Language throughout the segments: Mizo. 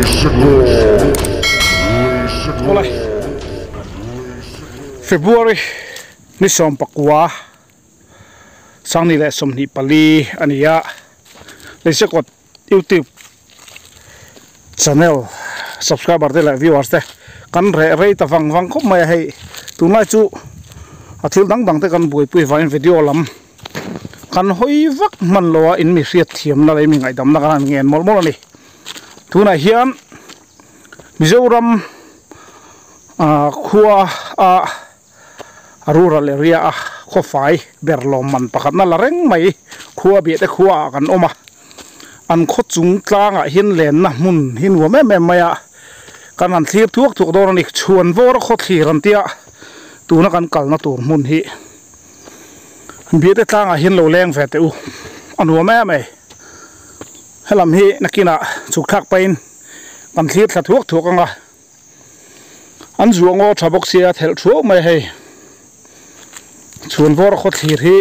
Awle February ni 19 2024 a ni a, Leisekawt YouTube channel subscriber te leh viewers te kan reh rei ta vang vang khawp mai a hei tunlai chu a thil dang dang te kan buaipui vangin video lam kan hawi vak hman lo a in mi hriat thiamna leh mi ngaihdamna kan han ngen mawlh mawlh a ni tunah hian Mizoram ah khua a rural area a khawfai ber lawmman pakhatna la reng mai khua biah te khua ah kan awm a an khaw chung tlangah hian lenna hmun hi nuam em em mai a kan han thlir thuak thuak dawn a ni chhuan vawr a khaw thlir an tia tuna kan kalna tur hmun hi biah te tlangah hian lo leng ve teh u a nuam em mai helam hi nakinah chhuk thlak pahin kan thlir thla thuak thuak ang a. An zuah ngaw tha bawk sia thelh thuau mai a hei. Chhun vawr khaw thlir hi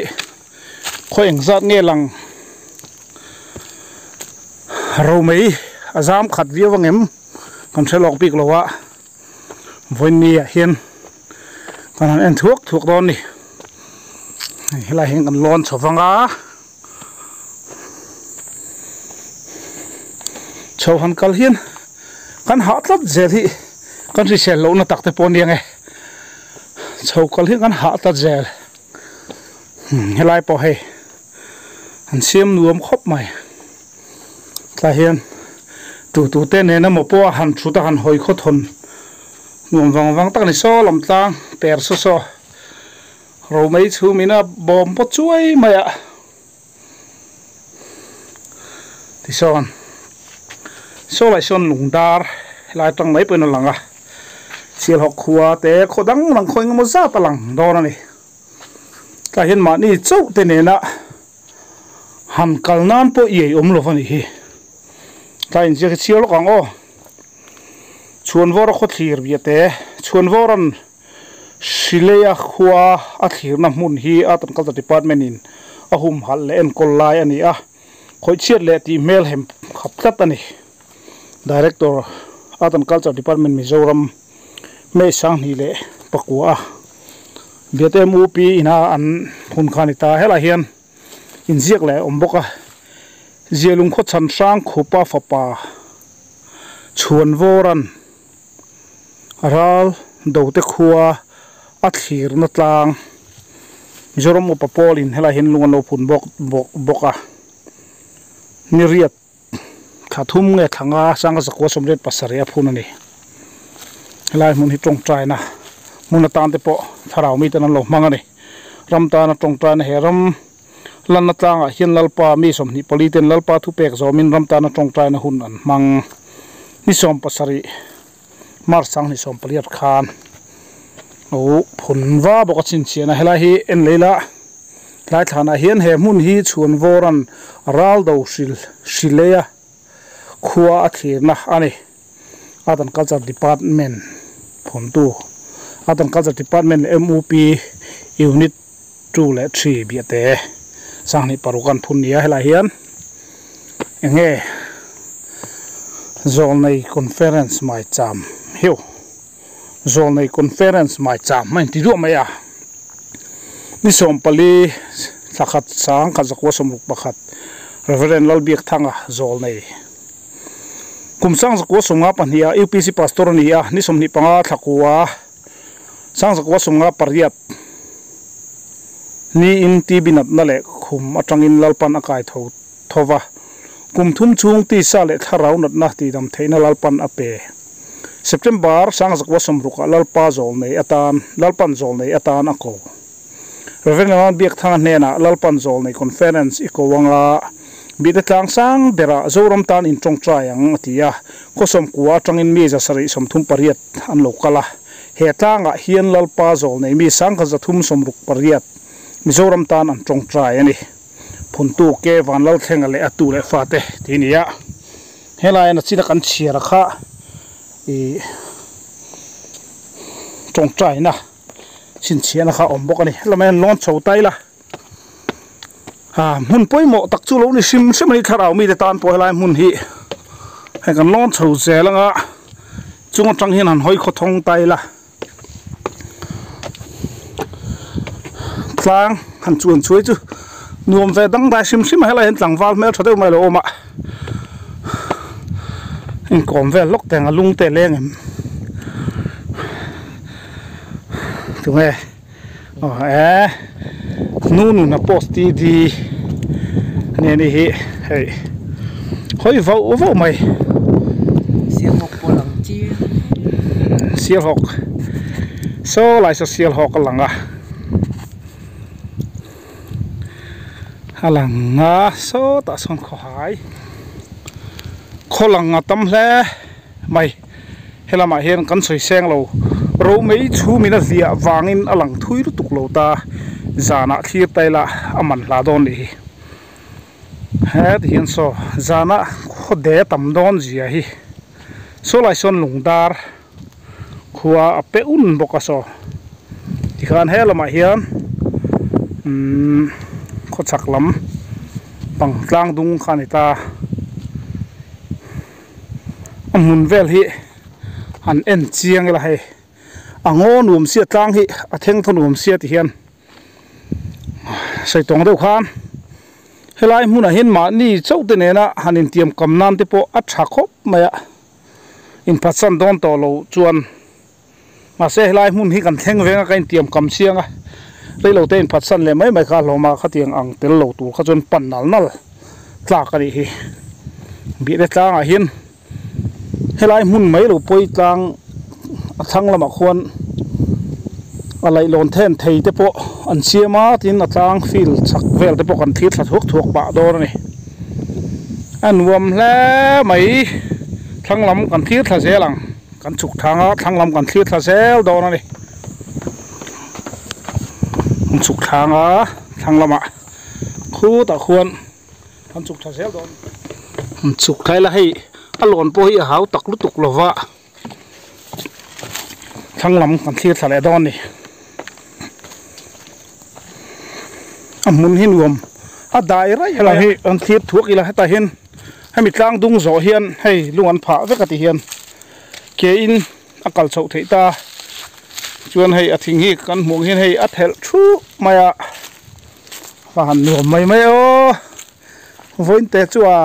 khaw eng zat nge lang ro mai a zam khat viau ang em kan hre lawk bik lo a vawiin ah hian kan han en thuak thuak dawn a ni helai hian kan lawn chho vang a chho han kal hian kan hah tlat zel hi kan hrisel lohna tak te pawh a ni ang e chho kal hian kan hah tlat zel helai pawh hei an siam nuam khawp mai tlai hian tu tu te nen emaw pawh a han thut a han hawi khaw thawn nuam vang vang tak a ni saw lam tlang per saw saw Romei chhum ina bawm pawh chuai mai a tisawn saw lai sawn lung dar helai atang mai pawhin a lang a Sialhawk khua te khaw dang dang khaw engemaw zat a lang dawn a ni tlai hian mahni chauh te nena han kal nan pawh iai awm lo a nih hi tlai inziak hi chhiar lawk ang aw chhuanvawra khawthlir bia te chhuanvawran Hrileia khua a thlirna hmun hi Art and Culture Department in a humhalh leh enkawl lai a ni a, khawihchhiat leh tih hmel hem khap tlat a ni. Director, Art and Culture Department Mizoram, May 2009 a Biate MUP ina an hun kha a ni ta. Helai hian inziak leh a awm bawk a, Zialung khaw chhan hrang khupa fapa Chhuanvawran Ral dote khua a thlirna tlang Mizoram upa pawlin helai hian lung an lo phun bawk bawk bawk a ni riat thla thum nge thla nga sanga zakua 87 a phun a ni helai hmun hi tawngtaina hmun atan te pawh thlarau miten an lo hmang a ni ram tana tawngtaina he ram lanna tlangah hian Lalpa mi 24 ten Lalpa thupek zawmin ram tana tawngtaina hun an hmang ni 17 March 2018 khan lo phun va bawk a chhinchhian a helai hi en lei la tlai thlanah hian he hmun hi chhuan vawran ral do hril hrilei a khua a thlirna a ni Art and Culture Department phuntu Art and Culture Department leh M_U_P Unit 2 leh 3 biah te 2006 an phun nia helai hian eng nge zawlnei conference mai cham hiu zawlnei conference mai cham a inti duah mai a ni 14 thla khat 1961 Reverend Lalbiakthanga zawlnei kum 1952 a U_P_C pastor a ni a ni 25 thla kua 1958 Niin TB natna leh khum atangin Lalpan a kai tho tho va, kum thum chhung tisa leh thlarau natna tihdam theihna Lalpan a pe. September 1960 ah Lalpa zawlnei atan Lalpan zawlnei atan a ko. Rev. Lalman Biakthanga hnenah Lalpan zawlnei Conference i ko anga Bihte tlang sang berah Zoram tan intawngtai ang a ti a, khaw sawmkua atangin mi 738 an lo kal a. He tlangah hian Lalpa zawlnei mi 1368 Mizoram tan an tawngtai a ni. Phuntu ke Vanlalthlenga leh a tu leh fate tih a ni a. Helaiin a china kan chhiar a kha ih tawngtaina chhinchhiahna kha a awm bawk a ni. Helama hian lawn chho ta ila ah hmun pawimawh tak chu lo ni hrim hrim a ni thlarau mite tan pawh helai hmun hi. Hei kan lawn chho zel anga chung atang hian han hawi khaw thawng ta ila tlang han chuan chhuai chu nuam ve dang dai hrim hrim a helai hian tlangval hmel tha deuh mai a lo awm a inkawm vel lawk teng a lung te a leng em tunge aw e nu nuna post t d ania ni hi hei hawi vauh vauh mai sialhawk pawh lang chiang sialhawk saw lai saw sialhawk a lang a a lang a sawtah sawn khawhai khaw lang a tam hle mai. Helamah hian kan sawi seng lo, romei chhumin a ziah vangin a lang thui lutuk lo ta, zanah thlir ta ila a man hla dawn nih hi. Heti hian saw zanah khaw de tam dawn zia hi saw lai sawn lungdar khua a pe un bawk a saw. Tikhan helamah hian umm khaw chhak lam pang tlang dung kha a ni ta. A hmun vel hi han en chiang ila hei a ngaw nuam sia tlang hi a theng thaw nuam sia ti hian sawi tawng deuh khan helai hmunah hian mahni chauh te nena han intiam kam nan te pawh a tha khawp mai a inphatsan dawn tawh lo chuan mahse helai hmun hi kan thleng veng a ka intiam kam chiang a reilo te inphatsan leh mai mai kha a hlawm a khatiang ang tel lo tur kha chuan pan nal nal tlak a nih hi biahte tlangah hian helai hmun mai lo pawi tlang a thlang lamah khuan a laihlawn then thei te pawh an siam a tin a tlang field chhak vel te pawh kan thlir thla thuak thuak pah dawn a ni a nuam hle mai thlang lam kan thlir thla zel ang. Kan chhuk thang a, thlang lam kan thlir thla zel dawn a ni. Kan chhuk thlang a, thlang lamah khutah khuan kan chhuk thla zel dawn. Kan chhuk thlai la hei a lawn pawh hi a hau tak lutuk lo va, thlang lam kan thlir thla leh dawn a ni. A hmun hi nuam a dai raih a hi an thlir thuak ila hetah hian hemi tlang dung zawh hian hei lung an phah vek a ti hian ke in a kal chhoh theih ta chuan hei a thing hi kan hmuh ang hian hei a thelh thup mai a va han nuam mai mai aw vawiin te chu a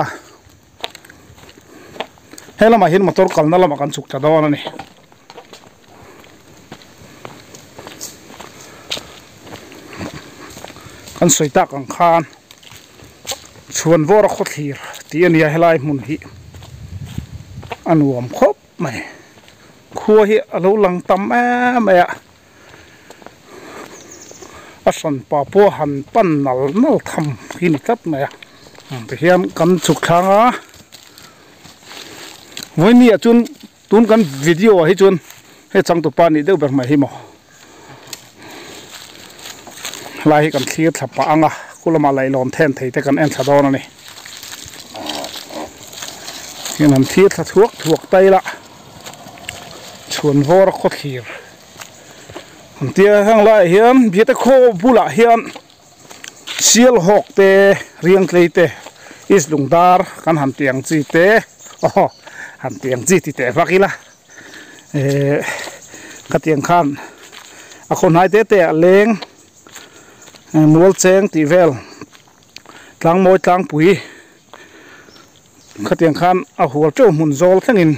he lamah hian motor kalna lamah kan chhuk ta dawn a ni. Kan sawi tak ang khan chhuan vawr a khawthlir tih a nia helai hmun hi a nuam khawp mai khua hi a lo lang tam em mai a a hran pa pawh han pan nal nal tham hi ni tlat mai a tihian kan chhuk thlang a vawiin ah chuan. Tun kan video ah hi chuan hei changtupa nih deuh ber mai hi maw helai hi kan thlir thla pah ang a khu lamah laihlawn then thei te kan en thla dawn a ni hian han thlir thla thuak thuak ta ila chhuan vawr a khaw thlir an tia heng laiah hian biate khaw bulah hian Sialhawk te, Riangtlei te, East Lungdar kan han tih ang chi te, aw han tih ang chi ti teh vak ila eh khatiang khan a khaw hnai te te ah leng mual cheng tih vel tlangmawi tlangpui khatiang khan a hual teuh hmun zawl thlengin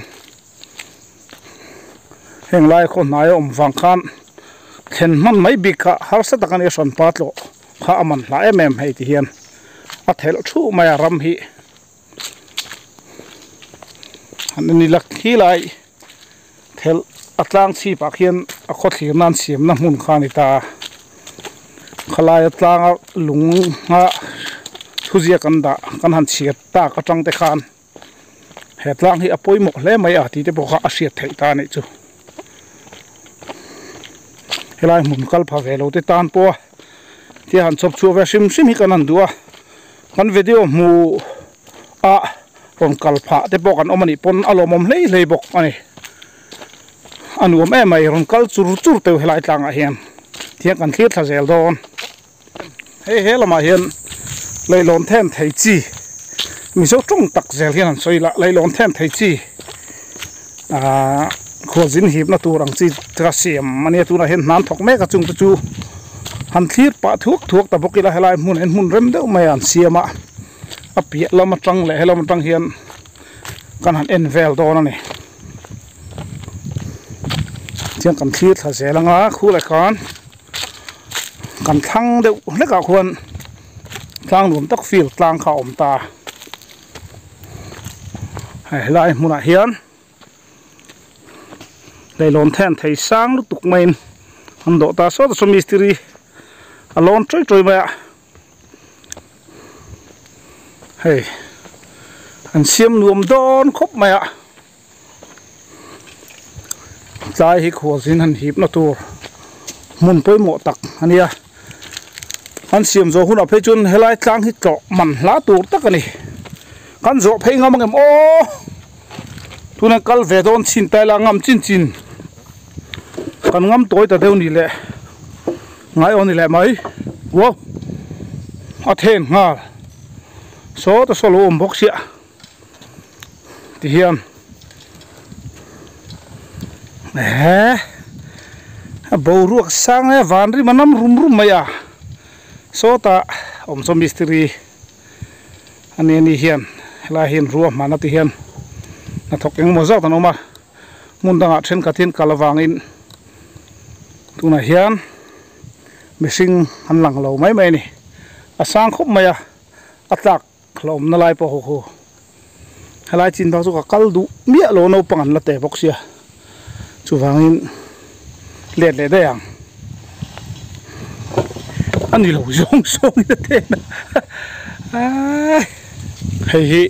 heng lai khaw hnai a awm vang khan thlen hman mai bik kha harsa tak a ni a hran pa tlawh kha a man hlah em em hei ti hian a thelh thuh mai a ram hi han en ila khi lai thelh a tlang chhip ah khian a khaw thlir nan siam na hmun kha a ni ta a khalai a tlanga lung a thuziak an dah kan han chhiar tak atang te khan. He tlang hi a pawimawh hle mai a tih te pawh kha a hriat theih ta a nih chu. Helai hmun kal pha ve lo te tan pawh a tia han chawp chhuah ve hrim hrim hi kan han duh a, kan video hmu a rawn kal phah te pawh kan awm a nih pawn a lawmawm hlei hlei bawk a ni. A nuam em mai rawn kal chur chur teuh helai tlangah hian tiang kan thlir thla zel dawn. Hei he lamah hian leihlawn then thei chi. Mizo tawng tak zel hian an sawi la leilawn them thei chi ahh khualzin hipna tur ang chi ka siam a nia tunah hian hnan thawk mek a chung te chu han thlir pah thuak thuak ta bawk ila helai hmun ah hian hmun rem deuh mai a an siam a a piah lam atang leh helam atang hian kan han en vel dawn a ni chuan kan thlir thla zel anga khulai khan kan thlang deuh hlek ah khuan tlang nuam tak field tlang kha a awm ta a hei helai hmunah hian leihlawn then thei sang lutuk maiin an dawh ta sawt a saw mistiri a lawn tawi tawi mai a hei an siam nuam dawn khawp mai a. Tlai hi khualzin han hipna tur hmun pawimawh tak a nia. An siam zawh hunah phei chuan helai tlang hi tlawh man hla tur tak a ni. Kan zawh phei ngam angem aw! Tuna kal ve dawn chin ta ila ngam chin chin kan ngam tawi ta deuh ni leh ngai aw ni leh mai. Wow! A then nghal sawta saw lo awm bawk sia. Ti hian ehe a boruak sang e van rim a nam rum rum mai a sawtah awm saw mistiri ani ani hian helai hian ruahman a ti hian hnathawk engemaw zat an awm a hmun dangah thenkhat hian kal avangin tunah hian mihring an lang lo mai mai a ni a sang khawp mai a a tlak. Hlawmna lai pawh ho ho helai chin phak chu ka kal duh miah lo naupang an la teh bawk sia chuvangin let leh daih ang a ni lo zawng zawng in a ten a hei hi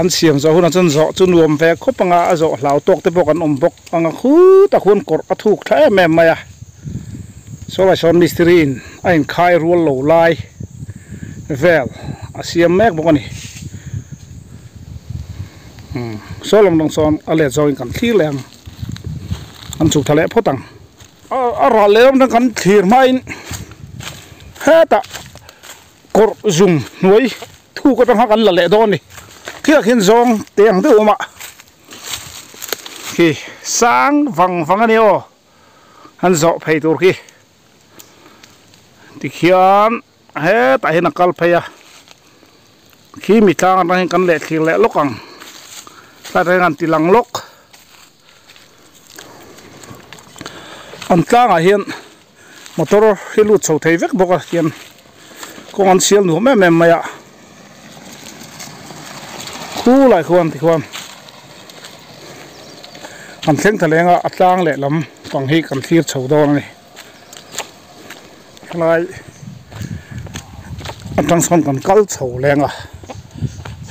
an siam zawh hunah chuan zawh chu nuam ve khawp anga a zawh hlau tawk te pawh kan awm bawk anga khutah khuan kawrh a thuk tha em em mai a. Saw lai sawn mistiri in a inkhai rual lo lai vel a siam mek bawk a ni. Umm saw lam dang sawn a let zawngin kan thlir leh ang. Kan chhuk tha leh phawt ang. A ral leh lam dang kan thlir hmain hetah kawrh zum hnuai thuk atang kha kan la leh dawn a ni. Khiah khian zawng te ang deuh a awm a. Khi sang vang vang a ni aw. An zawh phei tur khi tikhian hetah hian a kal phei a khi mi tlang atang hian kan leh thlir leh lawk ang tlai atang hian an ti lang lawk an tlangah hian motor hi lut chho thei vek bawk a tihian kawng an sial nuam em em mai a khulai khuan tikhuan kan thleng ta leng a a tlang leh lam pang hi kan thlir chho dawn a ni helai atang sawn kan kal chho leng a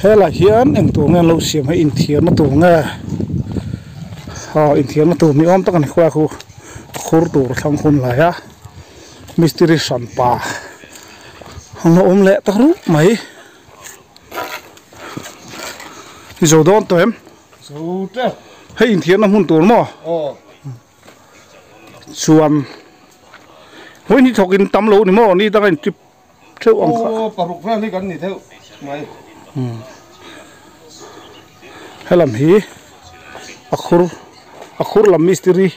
helai hian eng tur nge an lo siam hi inthiarna tur nge aw inthiarna tur ni awm tak a ni khuai khu a khur tur thlang hun lai a. Mistiri hranpa an lo awm leh ta rup mai. I zo dawn tawh em? Zo teuh. Hei inthiarna hmun tur maw? Aw. Chuan hawi ni thawk in tam lo ni maw? Ni danga in trip theuh ang kha. Aw paruk vel hi kan ni theuh mai. Helam hi a khur a khur lam mistiri.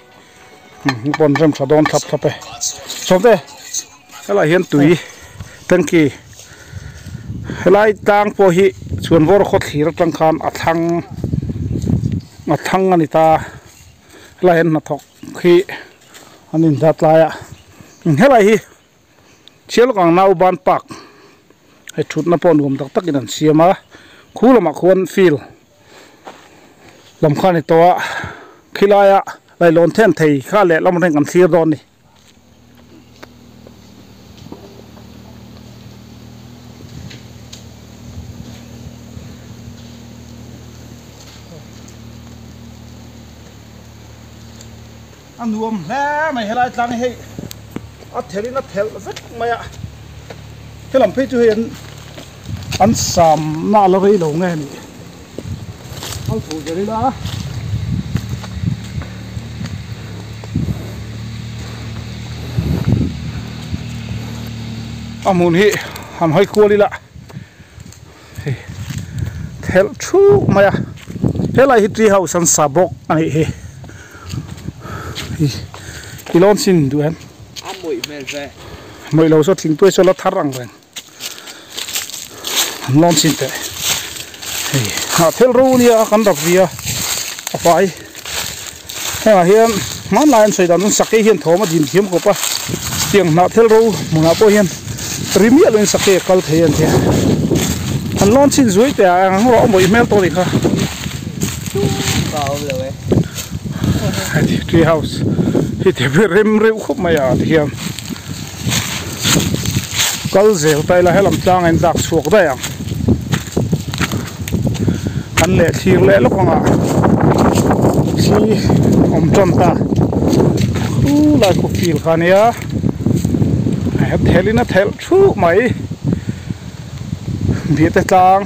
Pawn rem tha dawn thlap thlap e. Sawmte helai hian tui tanky helai tlang pawh hi chhuanvawr khaw thlir atang khan a thlang a thlang a ni ta helai hian hnathawk hi an inzat lai a helai hi Chialkang Nauban Park hei thutna pawh nuam tak takin an siam a khu lamah khuan field lam kha a ni tawh a khilaia lailawn then thei kha lehlam reng kan thlir dawn a ni. A nuam hle mai helai tlang hi hei a thelh in a thelh vek mai a helam phei chu hei an an sam na a la rei lo nge ni kal chho zel ila a hmun hi han hawi kual ila. Thelh thup mai a helai hi tree house an sa bawk a nih hi i lawn sin duh em a mawih hmel ve mawih lo saw thingtuai saw la thar ang reng an lawn sin teh hei hnah thel ro nia kan rap vi a a fai hengah hian hmanlai an sawi dan chuan sakei hian thawm a din thiam khawp a tiang hnah thel ro hmunah pawh hian ri miah loin sakei a kal thei a ni a an lawn chin zuai teh ah eng rawh a mawih hmel tawh a nih kha tree house hi ti ber rem reuh khawp mai a tihian kal zel ta ila helam tlang a in dak chhuak daih ang kan leh thlir leh lawk ang a thli awm tan ta khu lai khu fil kha ania a thelh in a thelh thuh mai biate tlang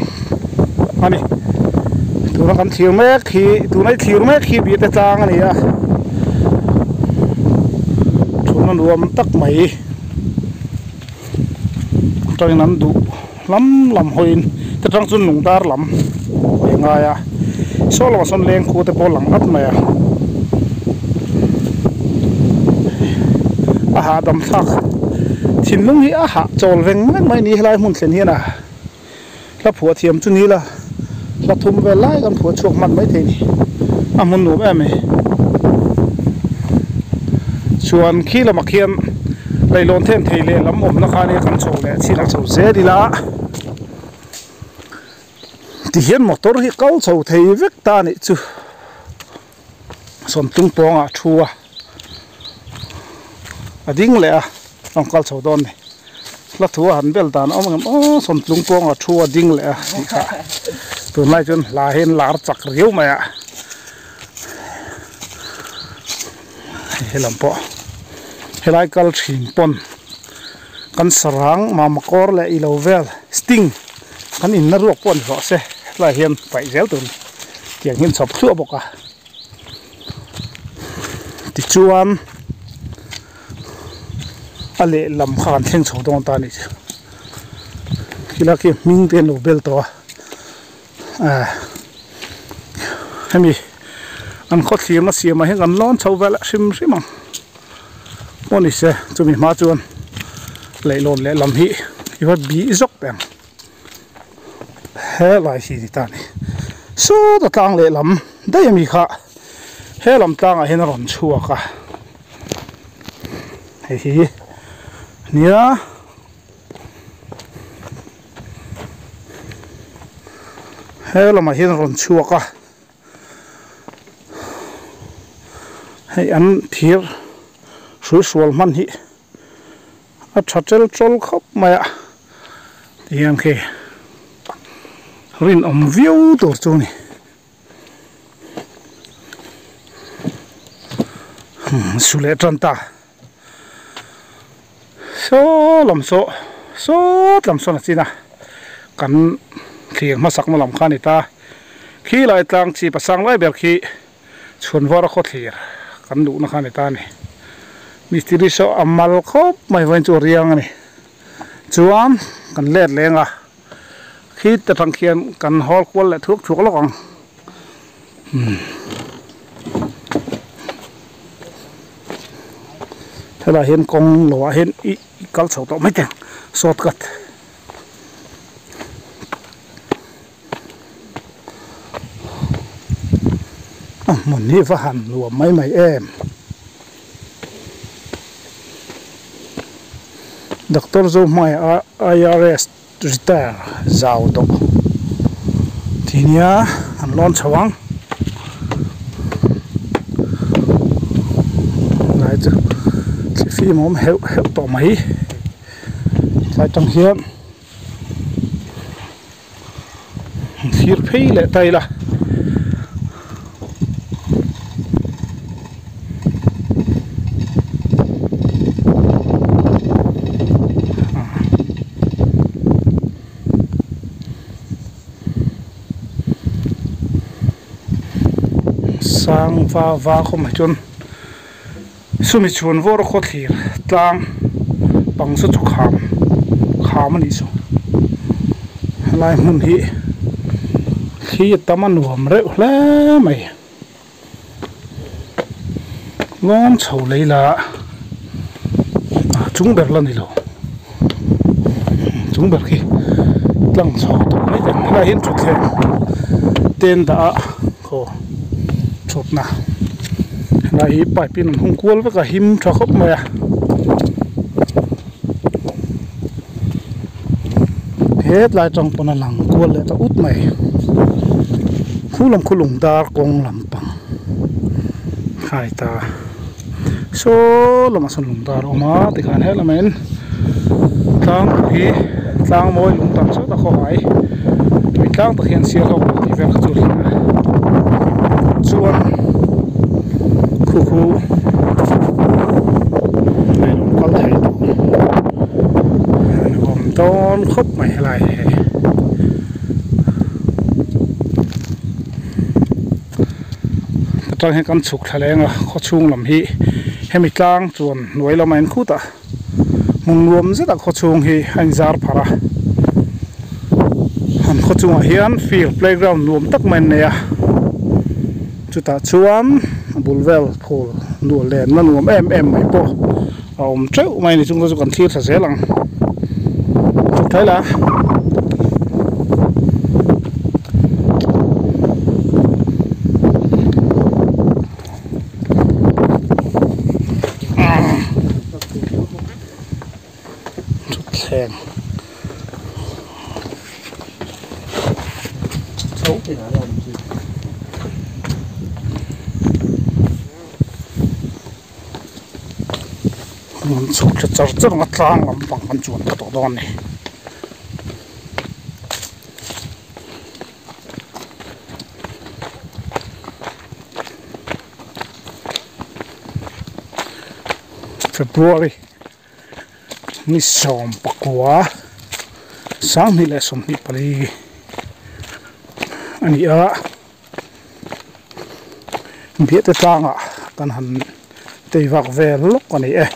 a ni tuna kan thlir mek hi tuna i thlir mek hi biate tlang a ni a thutna nuam tak mai atangin an duh lam lam hawiin ta tang chuan lung dar lam a ngai a saw lamah sawn leng khu te pawh a lang at mai a a hahdam thlak thinlung hi a hah chawl veng veng mai a ni helai hmun thlen hian a hla phuah thiam chu ni la hla thum vel lai kan phuah chhuak hman maithei a ni a hmun nuam em mai chuan khi lamah khian leihlawn them thei leh lam awmna kha nia kan chho leh chin a chho zel ila tihian motor hi kal chho thei vek ta a nih chu sawmtlung pawngah a thu a a ding leh a rawn kal chho dawn a ni hla thu a han bel dan a awm ang em aw sawmtlung pawngah a thu a ding leh a tih kha tunlai chuan hla hi an lar chak riau mai a helam pawh helai kal thin pawn kan sarang mamakawr leh ilo vel sting kan inna ruak pawh a ni rawh se helai hian paih zel tur a ni tiang hi an chhawp thluah bawk a tichuan a lehlam kha kan thleng chho dawn ta a nih chu khilai khi hming te an lo bel tawh a ah hemi an khaw thlirna siamah hian kan lawn chho vel hrim hrim ang pawh ni se chumi hma chuan leihlawn lehlam hi i va bih zawk teh ang helai hi ni ta a ni sawta tlang lehlam daih ami kha he lam tlangah hian a rawn chhuak a hei hi nia. He lamah hian a rawn chhuak a hei an thir hrui hrual hman hi a tha tel tawl khawp mai a tihian khi rinawm viau tur chu a ni. Su leh tan ta saw lam saw sawt lam sawn a chin a kan thlir hmasak na lam kha a ni ta khi lai tlang chi pasang lai ber khi chhuan var a khaw thlir kan luh na kha a ni ta a ni mistiri saw a mal khawp mai vawiin chu a riang a ni chuan kan let leng a. Khi ta tang khian kan hawl kual leh thuak thuak lawk ang umm helaiah hian kawng lo ah hian ih kal chho tawh mai teh ang shortcut. A hmun hi va han nuam mai mai em. Doctor Zohmai IRS retire zau tawh ti nia an lawn chho ang lai chu thli fim a awm heuh heuh tawh mai tlai tang hian thlir phei leh ta ila. Sang va va khawp mai chuan sumi chhun vawr a khawthlir tlang pang saw chu kham kham a nih chu helai hmun hi. Thli a tam a nuam reuh hle mai. Lawng chho lei la a chung ber la ni lo chung ber khi tlang chho tawh mai ang helaiah hian thutthleng ten dah a khaw thutna helai hi pipe in an hung kual vek a him tha khawp mai a. Hetlai tang pawn a lang kual leh ta ut mai. Khu lam khu lung dar kawng lampang hai ta. Saw lamah sawn lung dar a awm a tikhan helamah in tlang hi tlang mawi lung tam sawt a khawhai tui tlang tak hian sial ho pawh tih vel kha chu a hria chuan khu khu a in awm kal thei tawh a nuam dawn khawp mai helai hi hei atang hian kan chhuk thla leng a khaw chhung lam hi hemi tlang chuan hnuai lamah in khutah hmun nuam zetah khaw chhung hi a inzar pharh a an khaw chungah hian field playground nuam tak mai an nei a chutah chuan a bul vel phul nual lenna nuam em em mai pawh a awm teuh mai a ni chung te chu kan thlir thla zel ang chhuk thlai la. Thutthleng an chhuk thla char char ang a tlang lampang kan chuan ta tawh dawn a ni. February ni 19 2024 a ni a biahte tlangah kan han tei vak vel lawk a ni e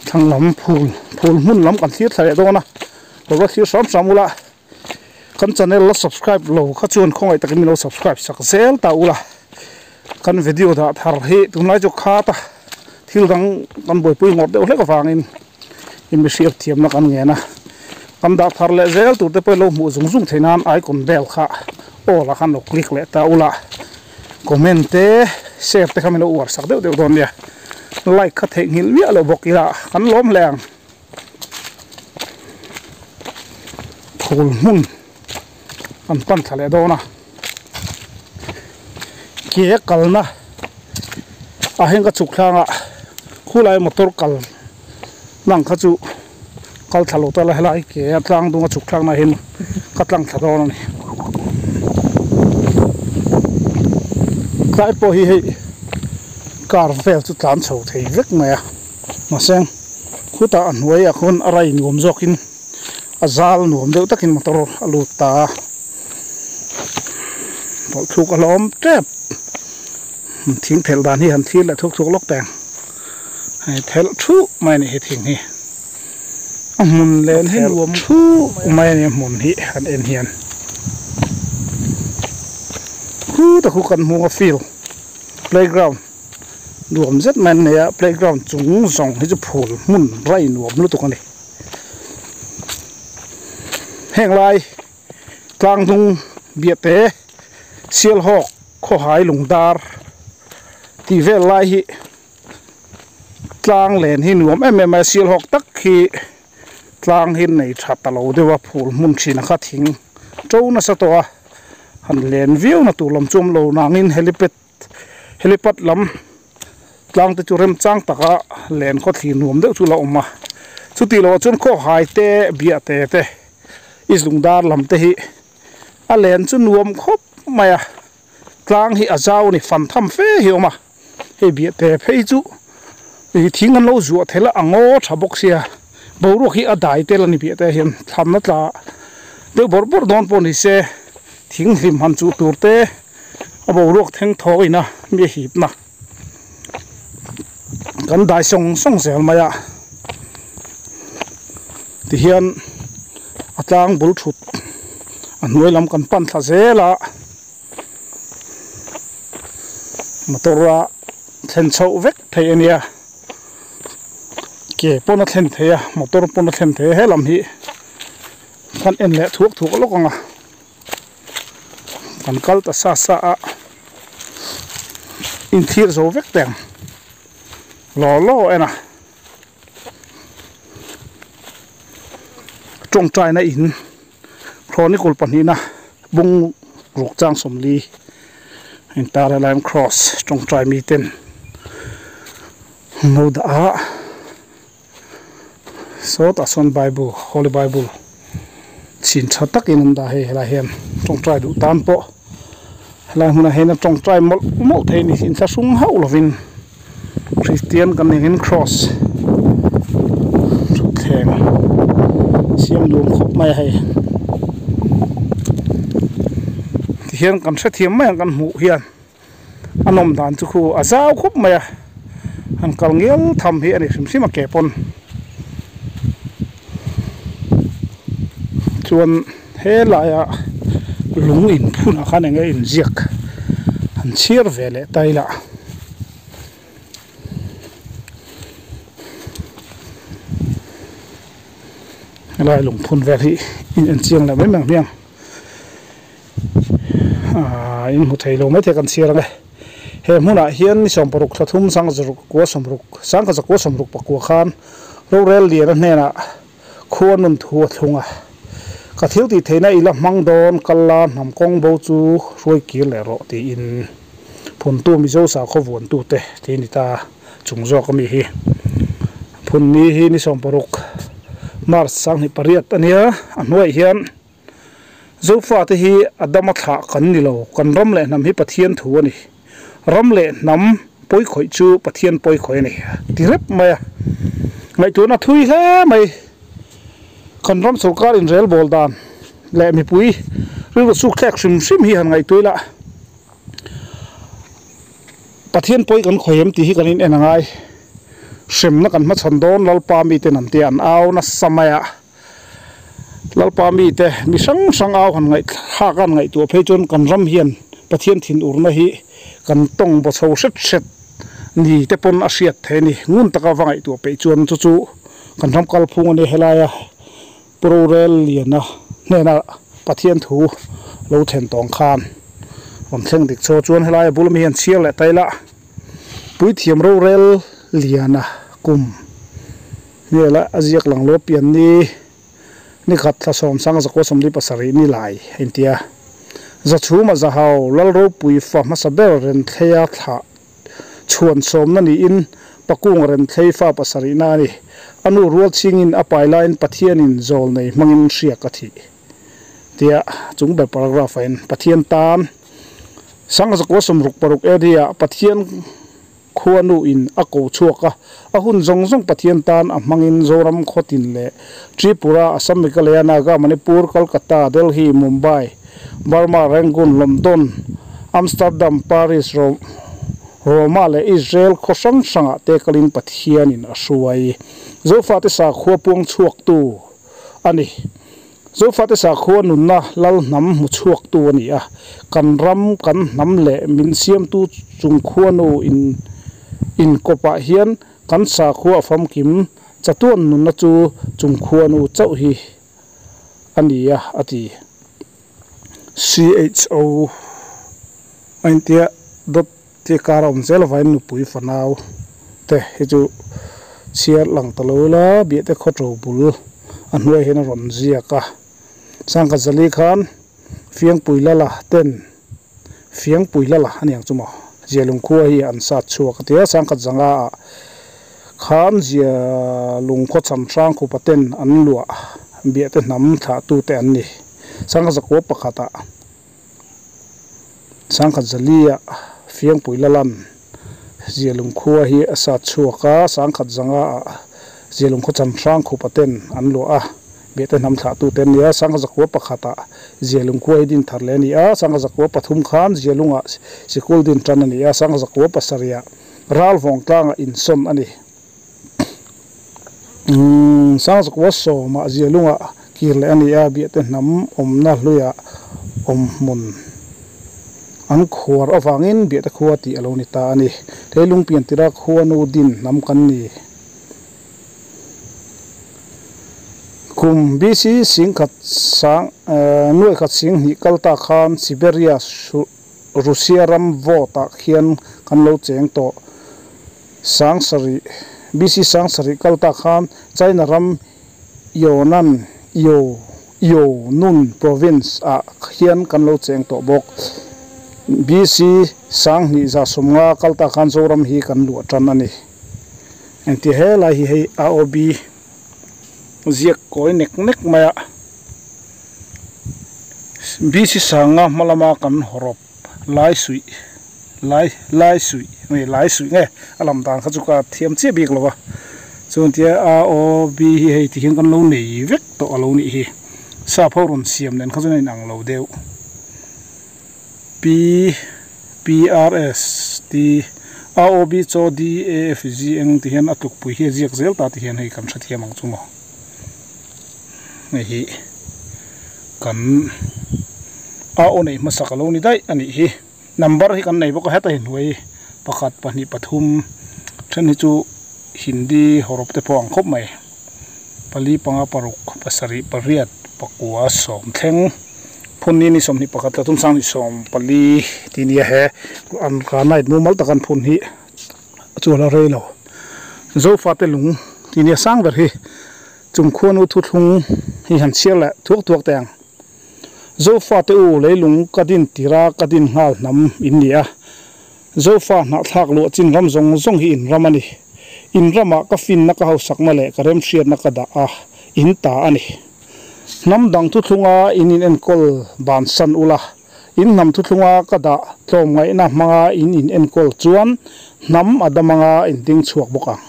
thlang lam phul phul hmun lam kan thlir thla leh dawn a lo va thlir hram hram ula. Kan channel la subscribe lo kha chuan khawngaih takin min lo subscribe sak zel ta ula. Kan video dah thar hi tunlai chu khat a thil dang kan buaipui ngawt deuh hlek avangin i mihriat thiamna kan ngen a. Kan dah thar leh zel tur te pawh lo hmuh zung zung theih nan icon bell kha all ah khan lo click leh ta ula. Comment te share te kha min lo uar sak deuh deuh dawn nia. Like kha theihnghilh miah loh bawk ila kan lawm hle ang. Phul hmun an pan thla leh dawn a ke kalna ah hian ka chhuk thlangah khulai motor kal lang kha chu kal thla lo ta la helai ke a tlang dung a chhuk thlak na hian ka tlang thla dawn a ni tlai pawh hi hei car vel chu tlan chho thei vek mai a. Mahse khutah a hnuaiah khawn a rai nuam zawkin a zal nuam deuh takin motor a lut ta a tawlhthluk a hlawm tep thing thelh dan hi han thlir leh thuk thuk lawk teng hei thelh thuh mai a ni he thing hi a hmun len hi nuam thuh mai a ni a hmun hi han en hian khutah khu kan hmuh a field playground. Nuam zet mai an nei a playground chung zawng hi chu phul hmun rai nuam lutuk a ni. Heng lai tlang hnung biahte Sialhawk khawhai lungdar tih vel lai hi tlang len hi nuam em em a Sialhawk tak hi tlang hi nei tha ta lo deuh a phul hmun thin a kha thing to nasa tawh a han len viau na tur lam chu awm lo nangin helipad Helipad lam tlang te chu remchang taka len khaw thlir nuam deuh chu la awm a chutih loh ah chuan khaw hai te biah te te i zungdar lam te hi a len chu nuam khawp mai a tlang hi a zau a ni fan tham fe hi a awm a hei biah te phei chu ih thing an lo zuah thel a a ngaw tha bawk sia boruak hi a dai tel a ni biah te ah hian thlamna tla deuh bawrh bawrh dawn pawh ni se thing hlim han chuh tur te. A boruak thleng thaw ina mi a hipna kan dai sawng sawng zel mai a tihian a tlang bul thut A hnuai lam kan pan thla zel a, motor a thlen chhoh vek theih a nia, ke pawn a thlen theih a, motor pawn a thlen theih a, helam hi kan en leh thuak thuak lawk ang a, kan kal ta sa sa a, inthlir zo vek teh ang law law en a. Tawngtaina in Chronicle pahnihna bung ruk chang 40 intar a lime cross tawngtai miten an lo dah a sawtah sawn bible holy bible chhin tha takin an dah a hei helai hian tawngtai duh tan pawh helai hmunah hian a tawngtai mawlh mawlh thei a ni inthlahrung hauh lovin. Kristian kan nih angin cross thutthleng siam nuam khawp mai a hei tihian kan hrethiam mai ang kan hmuh hian a nawm dan chu khu a zau khawp mai a han kal ngial tham hi a ni hrim hrim a ke pawn chuan helai a lung inphun ah khan eng nge inziak han chhiar ve leh ta ila. Helai lungphun vel hi in en chiang leh mai mai ang hmiang aaa in hmu thei lo maithei kan chhiar ang e he hmunah hian ni 16 thla thum sangha zaruk kua sawmruk sangha zakua sawmruk pakua khan rorel liana hnenah khua nun thu a thlung a ka thil tih theihna i la hmang dawn kal la hnam kawng bo chu hruai kir leh rawh tiin phuntu Mizo sakhaw vuantute tih a ni ta chung zawk ami hi phunni hi ni 16 March 2008 a nia a hnuaiah hian Zofate hi a dama thlah kan ni lo kan ram leh hnam hi Pathian thu a ni ram leh hnam pawikhawih chu Pathian pawikhawih a ni ti rep mai a ngaihtuahna thui hle mai kan ram sorkar inrelbawl dan leh mipui rilru sukthlek hrim hrim hi han ngaihtuah ila. Pathian pawi kan khawi em tih hi kan in en a ngai. Hremna kan hmachhawn dawn Lalpa miten an tia an au nasa mai a. Lalpa mite mi hrang hrang au han ngaihthlak a han ngaihtuah phei chuan kan ram hian Pathian thinurna hi kan tawng baw chho hret hret ni te pawn a hriat thei a ni. Ngun taka va ngaihtuah peih chuan chu chu kan ram kalphung a nia helaia Pu Rorel Liana hnena Pathian thu lo thlen tawng khan rawn thleng dik chaw chuan helai a bul ami hian chhiar leh ta ila Puithiam Rorel Liana kum hmela a ziak lang lo pian ni nikhat thla sawm sanga zakua 47 ni lai a intia Zachhuma Zahau Lalropui fa hmasa ber Renthleia thlah Chhuan sawmna niin Pakung Renthlei fa pasarihna a ni. A nu rual chingin a pai laiin Pathianin zawl nei hmangin hriak a thih tia chung ber paragraph ah hian Pathian tan Sangha zakua 66 AD ah Pathian khua nu in a ko chhuak a, a hun zawng zawng Pathian tan a hmangin Zoram khawtin leh Tripura, Assam, Meghalaya, Naga, Manipur, Kolkata, Delhi, Mumbai, Burma, Rangoon, London, Amsterdam, Paris, Roma leh Israel khaw hrang hrangah te kalin Pathianin a hruai. Zofate sakhua puang chhuaktu a ni. Zofate sakhua nunna lal hnam hmu chhuaktu a ni a. Kan ram, kan hnam leh min siamtu chung khuanu in inkawpah hian kan sakhua a famkim chatuan nunna chu chung khuanu chauh hi a ni a, a ti. CHO a intia dawt tih kar a awm zel avangin nupui fanau te hi chu chhiar lang ta lo ila biahte khaw to bul a hnuai hian a rawn ziak a sangkhat zali khan fiangpui lala ten fiangpui lala a niang chu maw zialung khua hi an sat chhuak a tia sangkhat zanga ah khan zialung khaw chhan hrang khupa ten an luah biahte hnam thlah tute an ni. Sangha zakua pakhatah sangkhat zalia fiangpui lalan zialung khua hi a sat chhuak a, sangkhat zanga ah zialung khaw chan hrang khupa ten an luah a, biahte hnam thlah tu te an ni a, sangha zakua pakhatah zialung khua hi din thar leh a ni a, sangha zakua pathum khan zialungah sikul din tan a ni a, sangha zakua pasarihah ral vawng tlangah insawn a ni. Umm sangha zakua sawmah zialungah. Kir leh a ni a, Biahte hnam awmna hluiah awm hmun an khuar avangin Biahte khua tih a lo ni ta a ni. Leilung pian tira khuanu din hnam kan ni. Kum BC singkhat sang nuaikhat singhnih kal ta khan Siberia Rusia ram vote ah khian kan lo cheng tawh. Sangsarih BC sangsarih kal ta khan China ram Yonan Yo Yonun province ah khian kan lo cheng tawh bawk. BC sanghnih za sawmnga kal ta khan Zoram hi kan luah tan a ni. Engti helai hi hei AOB ziak kawi nek nek mai a. BC sanga hma lama kan hawrawp lai suih lai lai suih nge lai suih nge a lam dan kha chu ka thiam chiah bik lo va chuan tia AOB hi hei ti hian kan lo nei vek tawh a lo nih hi sap ho rawn siam nen kha chuan a inang lo deuh P P R S T AOB chaw D A F G eng ti hian a tlukpui hi a ziak zel ta ti hian hei kan hrethiam ang chu maw. Hei hi kan a aw neih hmasak a lo ni daih a nih hi number hi kan nei bawk a heta hi hnuai pakhat pahnih pathum then hi chu hindi hawrawp te pawh ang khawp mai pali panga paruk pasarih pariat pakua sawm thleng phun ni ni sawmhnih pakhat leh thum sanghnih sawm pali tih nia he an granite mumal tak an phun hi chu a la rei lo zofate lung tih nia sang ber hi. Chung khuanu thuthlung hi han chhiar leh thuak thuak teh ang. Zofate u leilung ka din tira ka din nghal hnam in ni a. Zofa hnahthlak luah chin ram zawng zawng hi in ram a ni. In ramah ka finna ka hausakna leh ka remhriatna ka dah a, in ta a ni. Hnam dang thuthlunga in in enkawl bansan ula, in hnam thuthlunga ka dah tlawmngaihna hmanga in in enkawl chuan hnam a dam anga in ding chhuak bawk ang.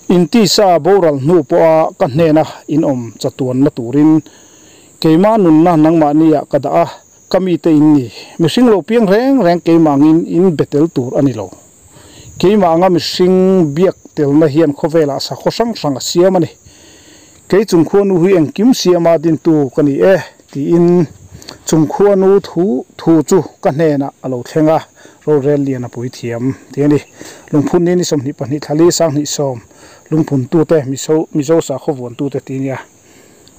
Intisa boral hnu pawha ka hnena in awm chatuanna turin keimah nunna nangmahniah ka dah a, ka mite in ni. Mihring lo piang reng reng keimah angin in be tel tur a ni lo. Keimah anga mihring biak telna hian khawvelah sakhaw hrang hrang a siam a ni. Kei chung khuanu hi engkim siama dintu ka ni e, tiin chung khuanu thu thu chu ka hnenah a lo thleng a. Rorel lian a pui thiam tih a ni. Lungphun ni ni 22 thlali sanghnih sawm lungphun tute Mizo Mizo sakhaw vuan tute tih a nia.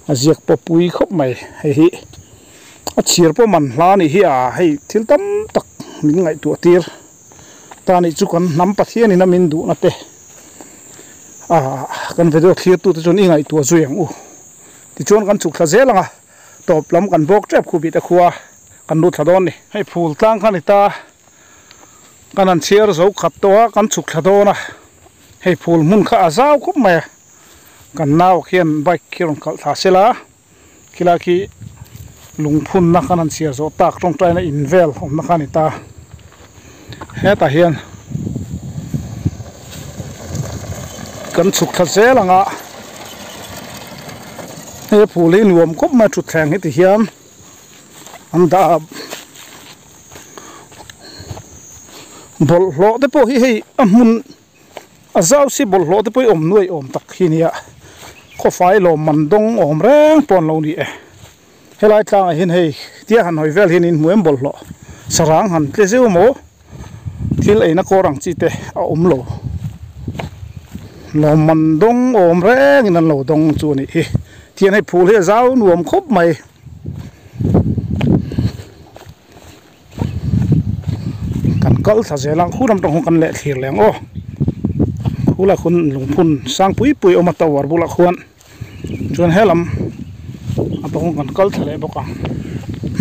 A ziak pawh pui khawp mai hei hi a chhir pawh man hla a nih hi a hei thil tam tak min ngaihtuah tir ta nih chu kan hnam Pathian in a min duhna te ah kan video thlir tute chuan i ngaihtuah zui ang u tichuan kan chhuk thla zel ang a tawp lam kan bawk tep khu bih te khua. Kan lut thla dawn ni. Hei phul tlang kha ni ta. Kan han chhiar zo khat tawh a, kan chhuk thla dawn a. Hei phul hmun kha a zau khawp mai a. Kan nau khian bike khi rawn kalh thla sela. Khilai khi lungphunna kan han chhiar zawh tak tawngtaina in vel awmna kha a ni ta. Hetah hian kan chhuk thla zel ang a. Hei phul hi nuam khawp mai a thutthleng hi ti hian. An dah a bawlhhlawh te pawh hi hei a hmun a zau si bawlhhlawh te pawh hi awm nuai awm tak hi nia khawfai lawm man dawng awm reng pawh an lo ni e helai tlangah hian hei tia han hawi vel hian in hmu em bawlhhlawh sarang han tle zeuh maw thil eina kawr ang chi te a awm lo lawm man dawng awm reng in an lo dawng chu a nih hi tihian hei phul hi a zau nuam khawp mai. Kan kal thla zel a khu lam tawng kan leh thlir leh ang aw khulai khuan lungphun sang pui pui a awm a tower bulah khuan chuan helam a tawng kan kal thla leh bawk ang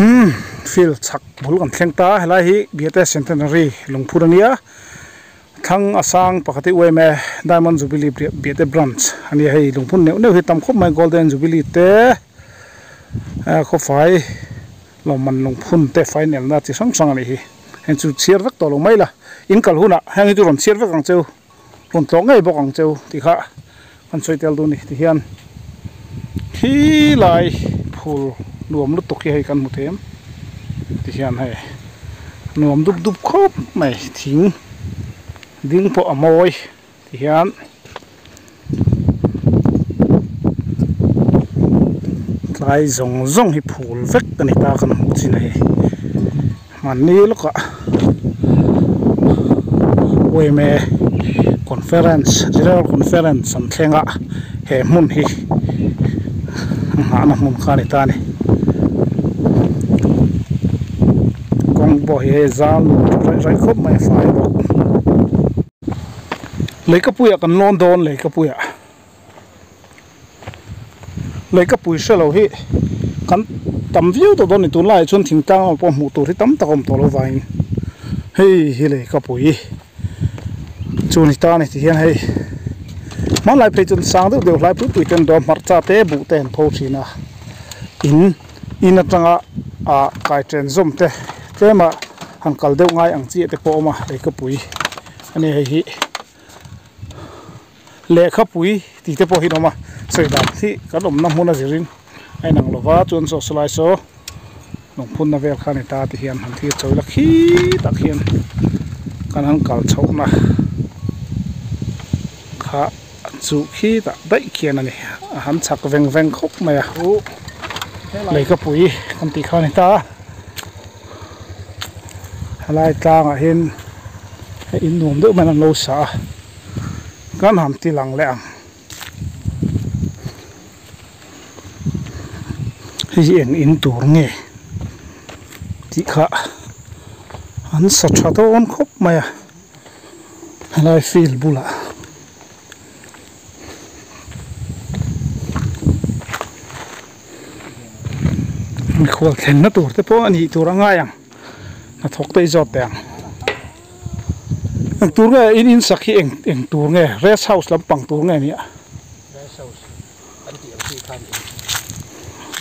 umm field chhak bul kan thleng ta helai hi Biate Centenary lungphun a nia thlang a sang pakhat hi uaime Diamond Jubilee Biate branch a nia hei lungphun neuh neuh hi tam khawp mai Golden Jubilee te. Khawfai lawmman lungphun te final na chi hrang hrang a nih hi heng chu chhiar vek tawh lo mai la in kal hunah heng hi chu rawn chhiar vek ang cheu rawn tlawh ngei bawk ang cheu tih kha kan sawi tel duh a ni tihian khi lai phul nuam lutuk hi hei kan hmu thei em tihian hei nuam dup dup khawp mai thing ding pawh a mawi. Tihian Tlai zawng zawng hi phul vek a ni ta kan hmuh chin a hei. Mahni lawkah yma conference general conference an thleng a he hmun hi a nghahna hmun kha a ni ta a ni. Kawng pawh hi hei zal nuam raih raih khawp mai a fai bawk. Leikapuiah kan lawn dawn leikapuiah. Leikapui hre lo hi kan tam viau tawh dawn a ni tunlaiah chuan thingtlang lamah pawh hmuh tur hi tam tak a awm tawh lo vangin hei hi leikapui chu ni ta a ni ti hian hei hmanlai phei chuan sang deuh deuh hlai pui pui te an dawm hmarcha te buh te an pho thin a in in atanga ah kai chen zawm te tlema han kal deuh ngai ang chiah te pawh a awm a leikapui a ni hei hi. Lehkhapui tih te pawh hi an awm a, sawi dan hi kan awmna hmun a zirin a inang lo va, chuan saw sawlai saw lungphunna vel kha a ni ta ti hian han thlir chho ila khitah khian kan han kal chhohna kha chu khitah daih khian a ni, a han chak veng veng khawp mai a, lehkhapui kan tih kha a ni ta a, helai tlangah hian hei in nuam deuh mai an lo sa a. Kan han ti lang leh ang. Hei hi eng in tur nge tih kha an sa tha dawn khawp mai a helai field bulah. Mikhual thlenna tur te pawh a nih tur a ngai ang hnathawk te i zawt teh ang. Eng tur nge in in sak hi eng eng tur nge rest house lampang tur nge nia. Rest house an tih ang chi khan in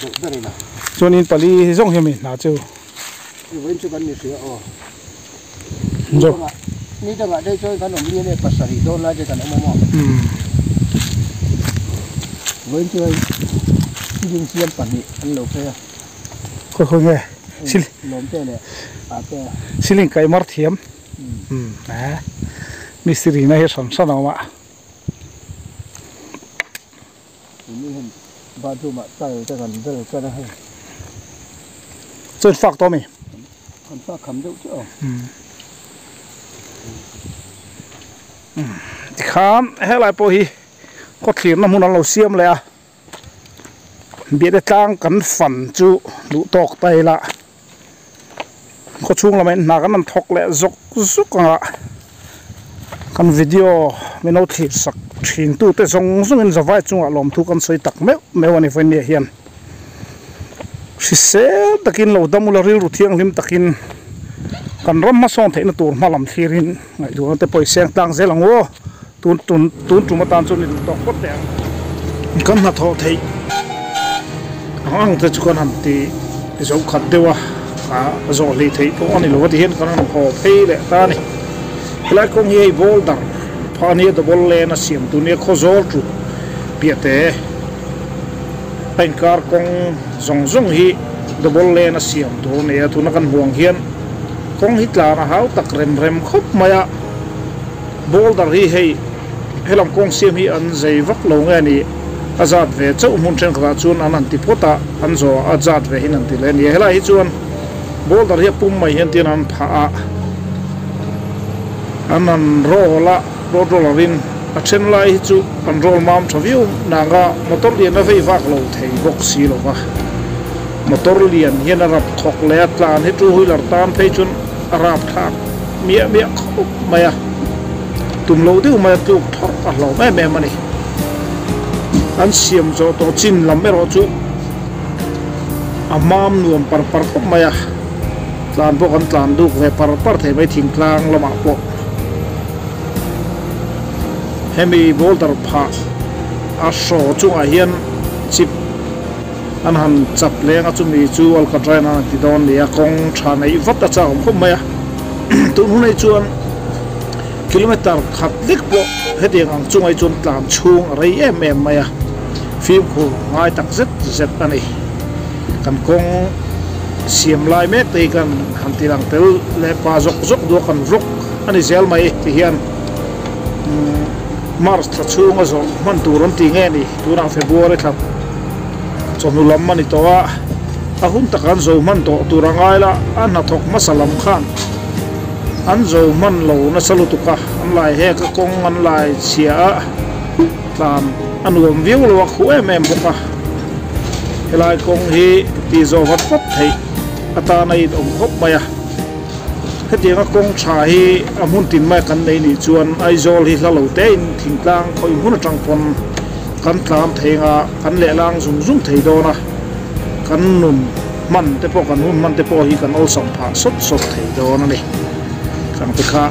deuh ber ila. Chuan in pali hi zawng hian mi hna chu. I vawiin chu kan ni hria aw. Ni dangah deuh chuan kan awm lian e pasarih dawn lai te kan awm awm a. Vawiin chu hei ceiling siam pahnih an lo phei a. Khawi khawi nge Lawmte leh Ate. Ceiling kaih mar thiam. Mistiri na hi hran hran a awm a. Tuni hian bathroom ah tile te kan bel tan a hei. Chuan fak tawh ami? Kan fak kham deuh chiah aw. Tikhan helai pawh hi khawthlirna hmun an lo siam leh a. Biate tlang kan fan chu duh tawk ta ila khawchhung lamah hian hna kan rawn thawk leh zawk zawk ang a kan video min lo thlir sak thin tute zawng zawngin zavai chungah lawmthu kan sawi tak meuh meuh a ni vawinia hian hrisel takin lo dam ula rilru thianghlim takin kan ram hmasawn theihna tur hma lam thlirin ngaihtuahna te pawh i seng tlang zel ang u aw. Tun tun tun tum atan chuan i duh tawk phawt teh ang. Kan hnathawh theih ang ang te chu kan han ti zo khat deuh a, a zawh hlih theih pawh a ni lo a ti hian kan han haw phei leh ta a ni. Helai kawng hi hei boulder phah a nia double lane a siam tur nia Khawzawl tut piah te a inkar kawng zawng zawng hi double lane a siam tur a ni a, tuna kan hmuh ang hian kawng hi tlan a hau tak rem rem khawp mai a. Boulder hi hei helam kawng siam hi an zei vak lo nge ni a zat ve chauh hmun thenkhatah chuan an han ti phawt a an zawh a zat ve hin an ti leh a ni helai hi chuan boulder hi a pum mai hian tin an phah a an han roll a road roller in a then lai hi chu an roll mam tha viau nanga motor lian a vei vak lo thei bawk si lo va motor lian hian a rap thawk leh a tlan hi two wheeler tan phei chuan a rap thlak. Miah miah khawp mai a, tum lo deuh mai a tluk thawrh a hlawm em em a ni. An siam zawh tawh chin lam erawh chu a mam nuam par par khawp mai a, tlan pawh kan tlan duk ve par par thei mai thingtlang lamah pawh. Hemi boulder phah a hraw chungah hian chip an han chap leng a chumi chu alkatrain an han ti dawn nia kawng tha neih vat a chak awm khawp mai a tun hunei chuan kilometer khat lek pawh hetiang ang chungah hi chuan tlan chhung a rei em em mai a fimkhur ngai tak zet zet a ni kan kawng siam lai mek te hi kan han ti lang tel leh pa zawk zawk duh a kan vlog a ni zel mai ti hian March thla chhunga zawh hman tur an ti nge ni tunah February thla. Chawhnu lam a ni tawh a, a hun taka an zo hman tawh tur a ngai la, a hnathawk hmasa lam khan an zo hman lo nasa lutuk a, an lai hek a kawng an lai chhia a, tlan a nuam viau lo a khuh em em bawk a, helai kawng hi tih zawh vat vat theih atana inawm khawp mai a. Hetianga kawng tha hi a hmun tin mai kan nei nih chuan Aizawl hi hla lo tein thingtlang khawi hmun atang pawn kan tlan thei anga kan lehlang zung zung thei dawn a, kan nun hman te pawh kan hun hman te pawh hi kan awlsam phah sawt sawt thei dawn a ni. Kan ti kha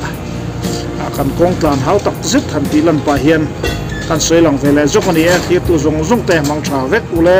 ah kan kawng tlan hau tak zet han tih lan pah hian kan sawi lang ve leh zawk a ni e, thirtu zawng zawng te hmang tha vek ule.